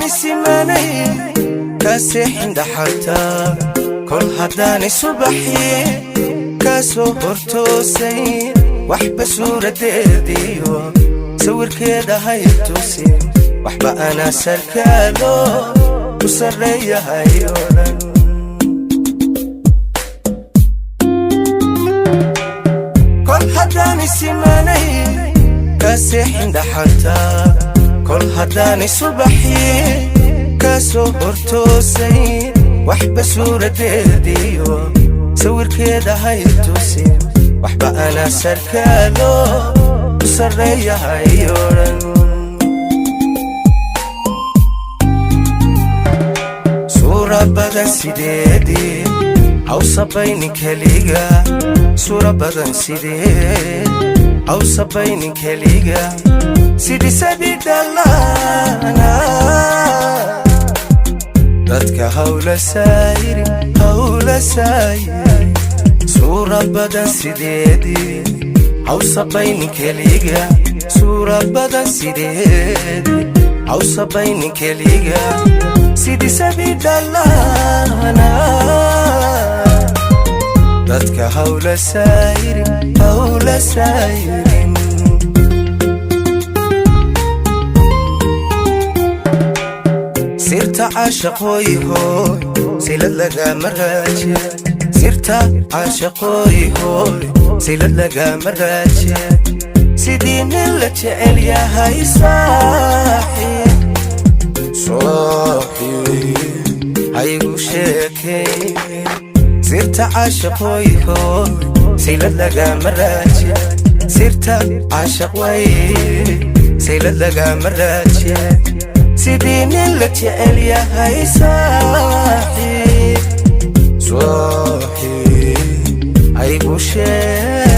isimanay kaa seexin dhaxanta, kol haddaanay subaxii kaa soo hortoosay, waxba suuradeediyo sawirkeeda hay tusin, waxba anaa sarkaalo u sarreeyahay oo dhan. Kol haddaan isimanay kaa seexin dhaxanta, kol haddaanay subaxii kaa soo hortoosay, waxba suuradeediyo sawirkeeda hay tusin, waxba anaa sarkaalo u sarreeyahay oo dhan. Suura badan sideedii hawsabaynin keliga, suura badan sideed hawsabaynin keliga, sidii sabidhalana dadka hawla saayiri, hawla saayiri. Suura badan sideedii hawsabaynin keliga, suura badan sideedii hawsabaynin keliga, sidii sabidhalana dadka hawla saayiri, hawla saayirin. Sirta caashaqooyhooy silad lagama raaje, sirta caashaqooyhooy silad lagama raaje, sidii nin la jecel yahay saaxiib saaxiib haygu sheekay. Sirta caashaqooyhooy silad lagama raaje, sirta caashaq way silad lagama raaje, sidii nin la jecel yahay saaxiib saaxiib haygu sheekay.